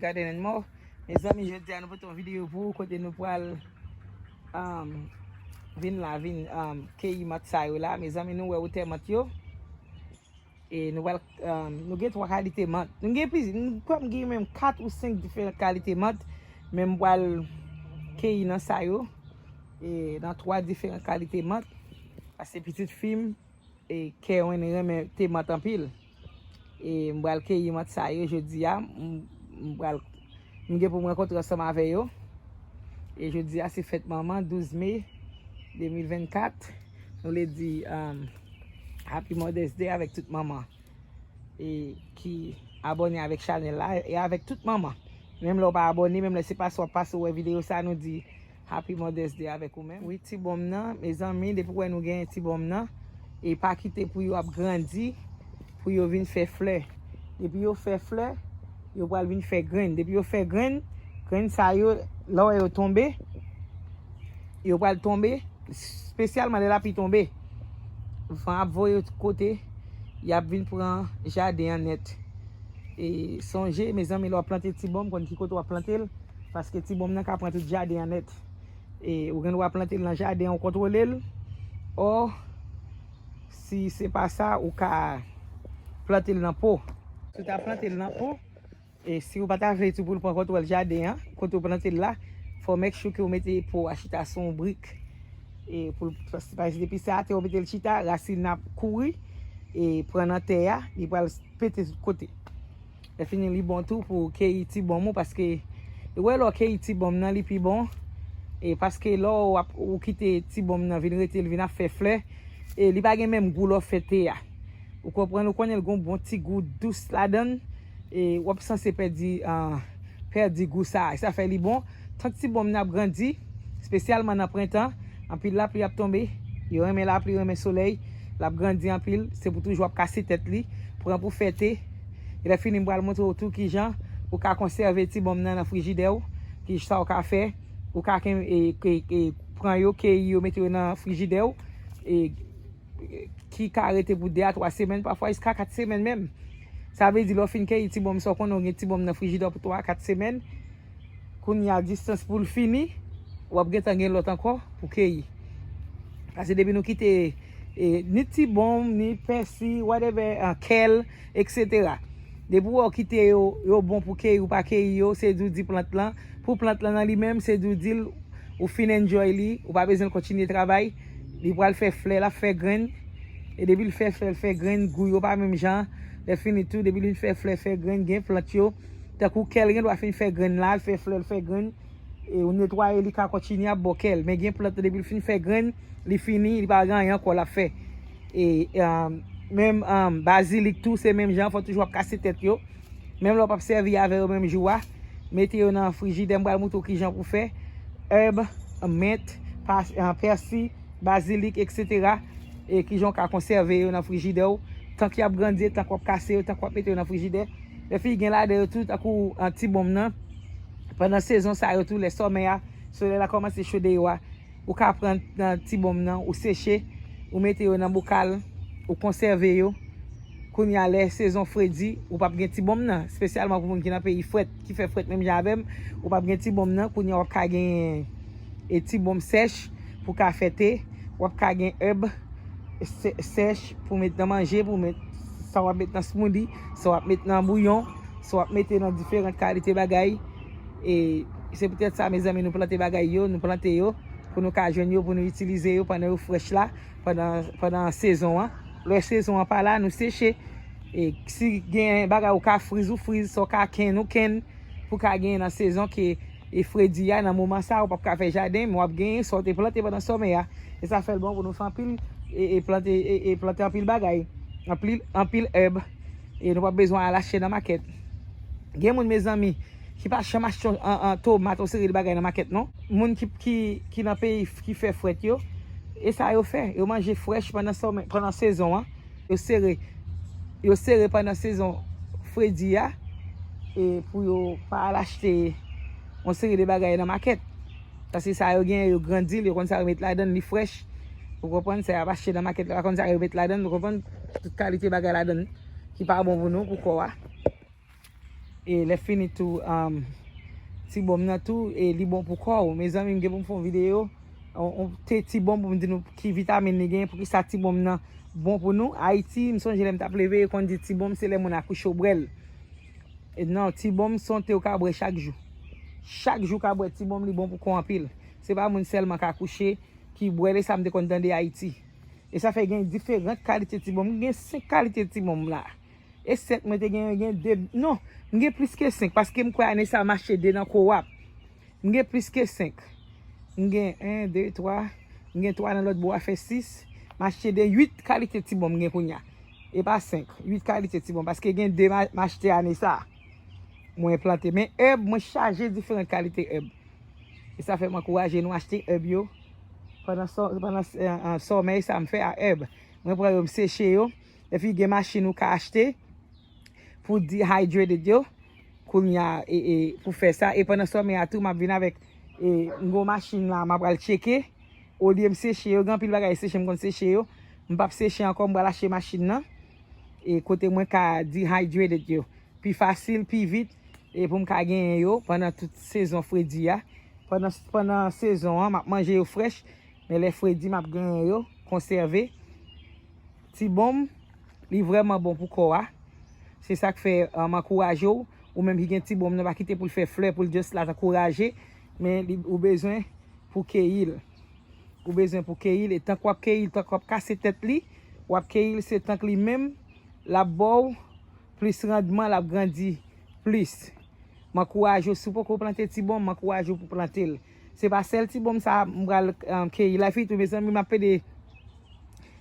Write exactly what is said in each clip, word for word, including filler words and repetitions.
Garden and More. Mezanmi, jodi a nou pote yon videyo pou ou kote nou pral um, vin la, vin um, keyi mant sa yo la. Mezanmi, nou wè wotè mant yo. E nou pral, um, nou gen twa kalite mant. Nou gen pliz, nou kwè m gen menm kat ou senk diferan kalite mant. Men m pral keyi nan sa yo. E nan twa diferan kalite mant. Paske pitit fi m, e Kerwin renmen te mant anpil. E m pral keyi mant sa yo jodi a. M, m pral, m gen pou m rankontre ansanm avè yo. E jodi a se fèt manman, douz me de mil vennkat. Nou vle di um, Happy Mother's Day avèk tout manman e ki abòne avèk chanèl la e avèk tout manman. Menm lè w pa abòne, menm lè se pase w ap pase w wè videyo sa, nou di Happy Mother's Day avèk ou menm. Wi, ti bonm nan, mezanmi, depi w wè nou genyen ti bonm nan, e pa kite pou yo ap grandi, pou yo vin fè flè. Depi yo fè flè, yo pral vin fè grenn. Depi yo fè grenn, grenn sa yo, lè w wè yo tonbe, yo pral tonbe, espesyalman lè lapli tonbe. Van ap voye yo tout kote, y ap vin pran jaden an nèt. E sonje, mezanmi, lè w ap plante ti bonm, konn ki kote w ap plante l, paske ti bonm nan ka pran tout jaden an nèt. E ou gen dwa plante l nan jaden an, ou kontwole l. Ò, si se pa sa, ou ka plante l nan po. Si w ta plante l nan po, e si ou pa ta vle tou pou l pran kontwòl jaden an, kote ou plante l la, fò w make sure ke ou mete po a chita sou yon brik. E pou l, paske depi se atè ou mete l chita, rasin nan ap kouri, e pran nan tè a, li pral pete tout kote. Lè fini, li bon tou pou keyi ti bonm ou, paske ou wè lè w keyi ti bonm nan, li pi bon. E paske lè w ap, ou kite ti bonm nan vin rete, l vin ap fè flè, e li pa gen menm gou lè w fè te a. Ou konprann, ou konnen l gon bon ti gou dous ladan l, e w ap sanse pèdi, ah, pèdi gou sa a. Sa fè li bon. Tank ti bonm nan ap grandi, espesyalman nan prentan, anpil lapli ap tonbe. Yo renmen lapli, yo renmen solèy. L ap grandi anpil. Se pou toujou ap kase tèt li. Pran pou fè te. E lè fini, m pral montre w tou kijan ou ka konsève ti bonm nan nan frijidè w. Ki sa w ka fè. Ou ka ken, e, e, e, pran yo, keyi yo, mete yo nan frijidè w. E, ki ka rete pou de a twa semèn, pafwa jiska kat semèn menm. Sa vle di, lè w fin keyi ti bonm sa, w konnen w gen ti bonm nan frijidè w pou twa a kat semèn. Kounye a, distans pou l fini, w ap gentan gen lòt ankò pou keyi. Paske depi nou kite, e, ni ti bonm, ni pèsi, whatever, ah, kèl, etsetera. Depi w wè w kite yo, yo bon pou keyi, ou pa keyi yo, se di w di plant lan. Pou plant lan nan li menm, se di w di l, ou fin enjoy li, ou pa bezwen l kontinye travay. Li pral fè flè, l ap fè grenn. E depi l fè flè, l fè grenn, gou yo pa menm jan. Lè fini tou, depi li fè flè, fè grenn, gen plant yo. Tankou kèl gen dwa fin fè grenn la, l fè flè, l fè grenn. E ou netwaye, li ka kontinye ap ba w kèl. Men gen plant, depi l fin fè grenn, li fini, li pa gen anyen ankò l ap fè. E, um, menm, um, bazilik tou, se menm jan, fò toujou ap kase tèt yo. Menm lè w p ap sèvi avè yo menm jou a, mete yo nan frijidè, m pral montre w kijan pou fè. Èb, ment, pa-, ah, pèsi, bazilik, etsetera. E kijan w ka konsève yo nan frijidè w, tank y ap grandi, tank w ap kase yo, tank w ap mete yo nan frijidè. Lè fini gen ladan yo tou, tankou, ah, ti bonm nan. Pandan sezon sa yo tou, lè sòmè a, solèy la kòmanse cho deyò a, ou ka pran nan ti bonm nan, ou seche, ou mete yo nan bokal, ou konsève yo. Kounye a, lè sezon fredi, ou p ap gen ti bonm nan, espesyalman pou moun ki nan peyi frèt, ki fè frèt menm jan avè m, ou p ap gen ti bonm nan, kounye a w ap ka gen, e, ti bonm sèch pou ka fè te, w ap ka gen èb sè-, sèch pou met nan manje, pou met, sa w ap met nan smoothie, sa w ap met nan bouyon, sa w ap mete nan diferan kalite bagay. E se poutèt sa, mezanmi, nou plante bagay yo, nou plante yo pou nou ka jwenn yo, pou nou itilize yo pandan yo frèch la, pandan, pandan sezon an. Lè sezon an pa la, nou seche. E si gen bagay ou ka friz, ou friz, sa w ka kenn, ou kenn, pou ka genyen nan sezon ke e fredi a, nan moman sa, ou p ap ka fè jaden, men w ap genyen sa w te plante pandan sòmè a. E sa fè l bon pou nou fè anpil, e, e plante, e, e plante anpil bagay, anpil, anpil èb. E nou p ap bezwen al achte nan makèt. Gen moun, mezanmi, ki pa janm achte yon, an, an, tomat, yon seri de bagay nan makèt, non. Moun ki, ki, ki nan peyi f-, ki fè frèt yo, e sa yo fè. Yo manje frèch pandan sòmè, pandan sezon an. Yo sere, yo sere pandan sezon fredi a, e pou yo pa al achte yon seri de bagay nan makèt. Paske sa yo genyen, yo grandi l, yo konn sa yo met ladan l, li frèch. Ou konprann? Sa y ap achte nan makèt la, yo pa konn sa yo met ladan l, ou konprann? Tout kalite bagay ladan l ki pa bon pou nou, pou kò a. E lè fini tou, um, ti bonm nan tou, e li bon pou kò w. Mezanmi, m gen pou m fè yon videyo, yon, yon te ti bonm pou m di nou ki vitamin li gen, poukisa ti bonm nan bon pou nou. Ayiti, m sonje lè m t ap leve, yo konn di ti bonm se lè moun akouche w bwè l. E non, ti bonm se yon te w ka bwè chak jou. Chak jou w ka bwè ti bonm, li bon pou kò anpil. Se pa moun sèlman k akouche ki bwè l, e sa m te konn tande Ayiti. E sa fè gen diferan kalite ti bonm. Gen senk kalite ti bonm la. E sèt mwen te gen, gen de, non, m gen plis ke senk, paske m kwè ane sa a m achte de nan Co-op. M gen plis ke senk. M gen en, de, twa, m gen twa nan lòt bò a fè sis. M achte de uit kalite ti bonm m gen kounye a. E pa senk, uit kalite ti bonm, paske gen de m a-, m achte ane sa a. Mwen plante. Men èb, mwen chaje diferan kalite èb. E sa fè m ankouraje nou achte èb yo. Pandan sò-, pandan, eh, eh, sòmèy sa m fè a èb. Mwen pran yo, m seche yo. Epi gen machin ou ka achte pou dehydrated yo. Kounye a, e, e, pou fè sa. E pandan sòmèy a tou, m ap vin avèk, e, m gon machin la, m ap pral tcheke. Olye m seche yo, gen anpil bagay seche, m konn seche yo. M p ap seche ankò, m pral achte machin nan. E kote mwen ka dehydrated yo. Pi fasil, pi vit, e pou m ka genyen yo pandan tout sezon fredi a. Pandan, pandan sezon an, m ap manje yo frèch, men lè fredi, m ap genyen yo konsève. Ti bonm, li vrèman bon pou kò a. Se sa k fè, ah, m ankouraje w. Ou menm ki gen ti bonm nan, pa kite pou l fè flè, pou l just la tankou raje, men li, ou bezwen pou keyi l. Ou bezwen pou keyi l, e tank w ap keyi l, tank w ap kase tèt li, w ap keyi l, se tank li menm, l ap ba w plis randman, l ap grandi plis. M ankouraje w, si w poko plante ti bonm, m ankouraje w pou plante l. Se pa sèl ti bonm sa m pral, um, keyi la. Epi tou, mezanmi, m ap pede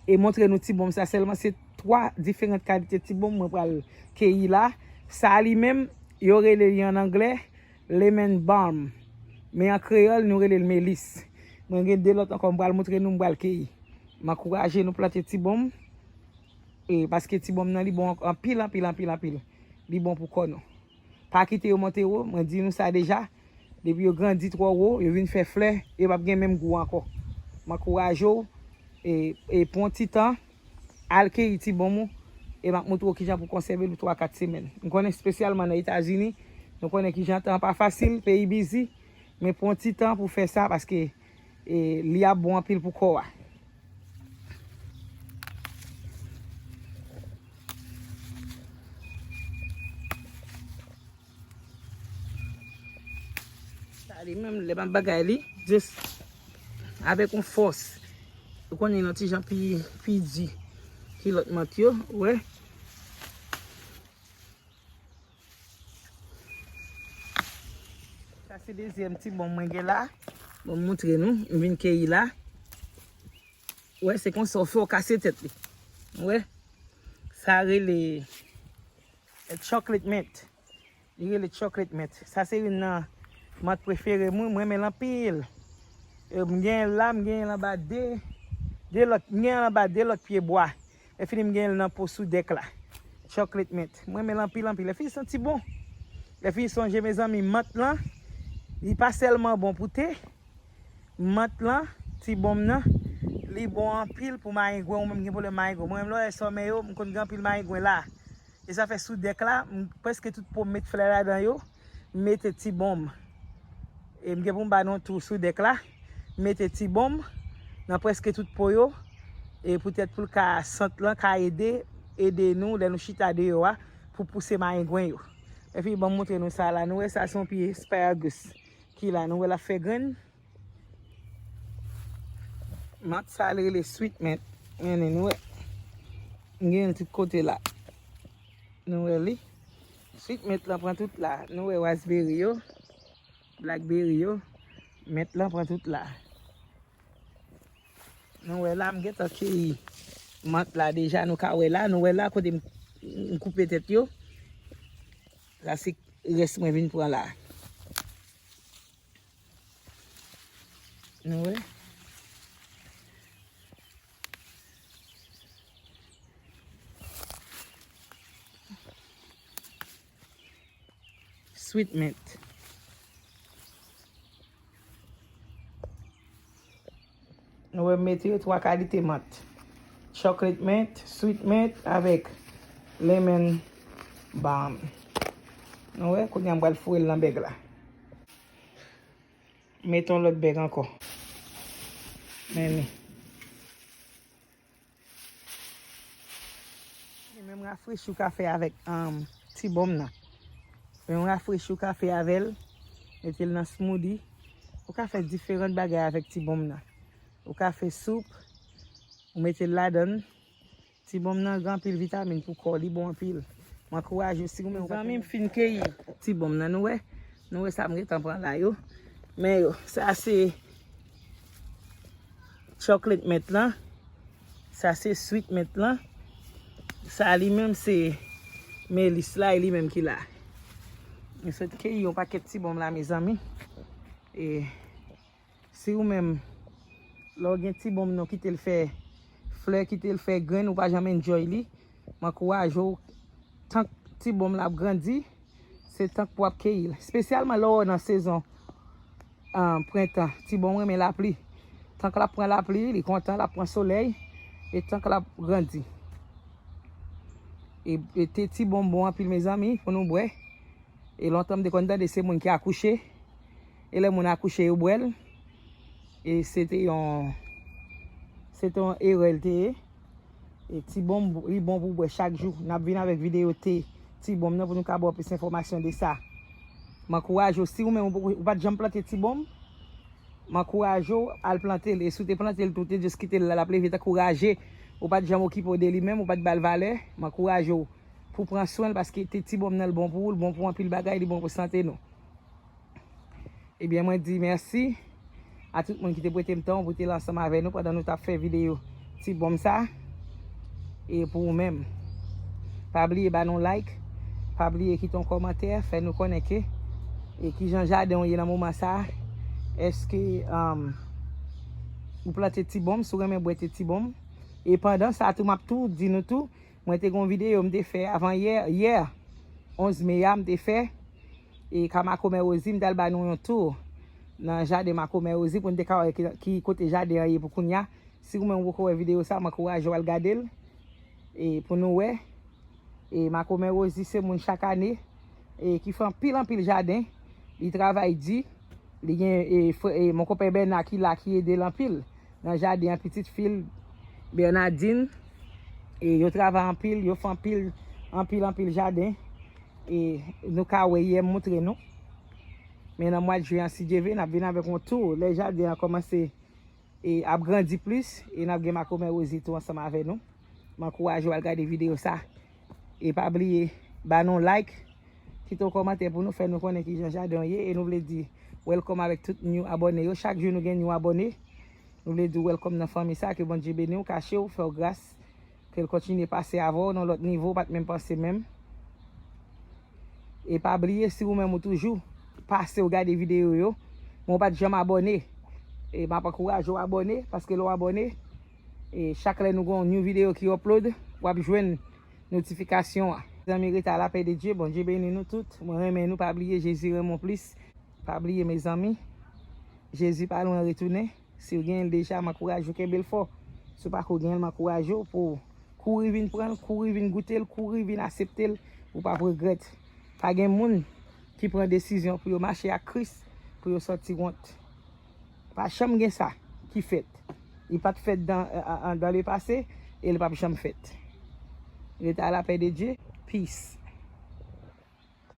e montre nou ti bonm sa sèlman. Se twa diferan kalite ti bonm mwen pral keyi la. Sa a li menm, yo rele li an anglè lemon balm. Men an kreyòl, nou rele l melis. Mwen gen de lòt ankò, m pral montre nou, m pral keyi. M ankouraje nou plante ti bonm. E paske ti bonm nan, li bon anpil, anpil, anpil, anpil. Li bon pou kò nou. Pa kite yo monte wo, mwen di nou sa deja. Depi yo grandi twò wo, yo vin fè flè, yo p ap gen menm gou ankò. M ankouraje w, e, e pran ti tan, al keyi ti bonm ou, e m ap montre w kijan pou konsève l pou twa, kat semèn. M konnen espesyalman nan Etazini, nou konnen kijan tan pa fasil, peyi bizi, men pran ti tan pou fè sa, paske, e, li ap bon anpil pou kò a. Sa li menm, lè m ap bagay li, just avèk yon fòs. Ou konnen yon ti jan pi, pi di ki lòt mant yo, ou wè. Sa se dezyèm ti bonm mwen gen la. Bon, m montre nou, m vin keyi la. Ou wè, se konsa w fè w kase tèt li. Ou wè? Sa rele, eh, chocolate mint. Li rele chocolate mint. Sa se youn nan mant prefere mwen, mwen renmen l anpil. E m genyen l la, m genyen l anba de, de lòt, m genyen l anba de lòt pye bwa. Lè fini, m genyen l nan po sou dèk la. Chocolate mint. Mwen renmen l anpil, anpil. Lè fini, santi bon. Lè fini, sonje, mezanmi, mant lan, li pa sèlman bon pou te. Mant lan, ti bonm nan, li bon anpil pou mayengwen, ou menm gen pwoblèm mayengwen. Mwen menm, lè w wè sòmè yo, m konn gen anpil mayengwen la. E sa fè sou dèk la, m, prèske tout po m met flè ladan yo, m mete ti bonm. E m gen pou m ba nou tou sou dèk la, m mete ti bonm nan prèske tout po yo. E poutèt pou l ka, sant lan ka ede, ede nou lè nou chita deyò a pou pouse mayengwen yo. Epi, ban m montre nou sa la. Nou wè sa se yon pye asparagus ki la. Nou wè l ap fè grenn. Mant sa li rele sweet mint. Men nou wè. M gen l tout kote la. Nou wè li. Sweet mint lan pran tout la. Nou wè raspberry yo, blackberry yo. Mint lan pran tout la. Nou wè la, m gentan keyi mant la deja. Nou ka wè la, nou wè la kote m, m koupe tèt yo. Sa se rès mwen vin pran la. Nou wè? Sweet mint. Nou wè, m mete yo twa kalite mant. Chocolate mint, sweet mint avèk lemon balm. Nou wè, kounye a m pral foure l nan bèg la. Mete yon lòt bèg ankò. Men li. Menm rafrechi w ka fè avèk, um, ti bonm nan. Menm rafrechi w ka fè avè l. Mete l nan smoothie. Ou ka fè diferan bagay avèk ti bonm nan. Ou ka fè soup. Ou mete l ladan l. Ti bonm nan gen anpil vitamin pou kò, li bon anpil. M ankouraje w, si ou menm ou pa... Zanmi m fin keyi ti bonm nan, nou wè? Nou wè sa m gentan pran la yo. Men yo, sa se chocolate mint lan. Sa se sweet mint lan. Sa li menm se melis la, e li menm ki la. M sot keyi yon pakèt ti bonm la, mezanmi. E si ou menm, lè w gen ti bonm nan, kite l fè flè, kite l fè grenn, ou pa janm enjoy li, m ankouraje w, tank ti bonm la ap grandi, se tank pou w ap keyi l. Espesyalman lè w nan sezon, ah, prentan, ti bonm renmen lapli. Tank l ap pran lapli, li kontan, l ap pran solèy, e tank l ap grandi. E, e te ti bonm bon anpil, mezanmi, pou nou bwè. E lontan m te konn tande se moun ki akouche. E lè moun akouche, yo bwè l. E se te yon, se te yon erè l te ye. E ti bonm, li bon pou bwè chak jou. N ap vin avèk videyo te ti bonm nan pou nou ka ba w plis enfòmasyon de sa. M ankouraje w, si ou menm ou poko, ou pa t janm plante ti bonm, m ankouraje w al plante l. E si w te plante l tou, te jis kite l la, l ap leve tankou raje. Ou pa t janm okipe w de li menm, ou pa t ba l valè. M ankouraje w pou pran swen l, paske te ti bonm nan, l bon pou ou, l bon pou anpil bagay, li bon pou sante nou. Ebyen, mwen di mèsi a tout moun ki te prete m tan pou te la ansanm avè nou pandan nou t ap fè videyo ti bonm sa. E pou ou menm, pa bliye ba nou like, pa bliye kite yon kòmantè, fè nou konnen ke, e kijan jaden w ye nan moman sa. Èske, um, ou plante ti bonm, si w renmen bwè te ti bonm. E pandan sa tou, m ap tou di nou tou, mwen te gen yon videyo m te fè avan yè, yè, onz me a, m te fè, e ka makomè Rosie, m t al ba nou yon tou nan jaden makomè Rosie pou n te ka wè ki, ki kote jaden an ye pou kounye a. Si ou menm ou poko wè videyo sa, m ankouraje w al gade l, e pou nou wè. E makomè Rosie se moun chak ane, e ki fè anpil, anpil jaden. Li travay di. Li gen, e, frè, e, mon konpè Bèna ki la, ki ede l anpil nan jaden an, pitit fi l, Bernadine. E yo travay anpil, yo fè anpil, anpil, anpil jaden. E nou ka wè yè m moutre nou. Men nan mwa jen an, si Dye vle, n ap vin avèk yon tou. Lè jaden an kòmanse e ap grandi plis, e n ap gen makomè Rosie tou ansanm avè nou. M ankouraje w al gade videyo sa. E pa bliye, ba nou like, kite yon kòmantè pou nou, fè nou konnen kijan jaden w ye, e nou vle di welcome avèk tout new abòne yo. Chak jou nou gen new abòne. Nou vle di w welcome nan fanmi sa, ke Bondye beni w, kache w, fè w gras. Ke l kontinye pase avè w nan lòt nivo, w pa t menm panse menm. E pa bliye, si ou menm ou toujou pase w gade videyo yo, men w pa t janm abòne. E m ap ankouraje w abòne, paske lè w abòne, e chak lè nou gen yon new videyo ki upload, w ap jwenn notifikasyon an. Zanmi, rete a lapè de Dye, Bondye beni nou tout. Mwen renmen nou, pa bliye Jezi renmen w plis. Pa bliye, mezanmi, Jezi pa lwen retounen. Si w genyen l deja, m ankouraje w kenbe l fò. Si w pako genyen l, m ankouraje w pou w kouri vin pran l, kouri vin goute l, kouri vin asepte l, ou p ap regrèt. Pa gen moun ki pran desizyon pou yo mache ak Kris, pou yo sòti wont. Pa janm gen sa ki fèt. Li pa t fèt dan, an, an, dan le pase, e li p ap janm fèt. Rete a lapè de Dye. Peace.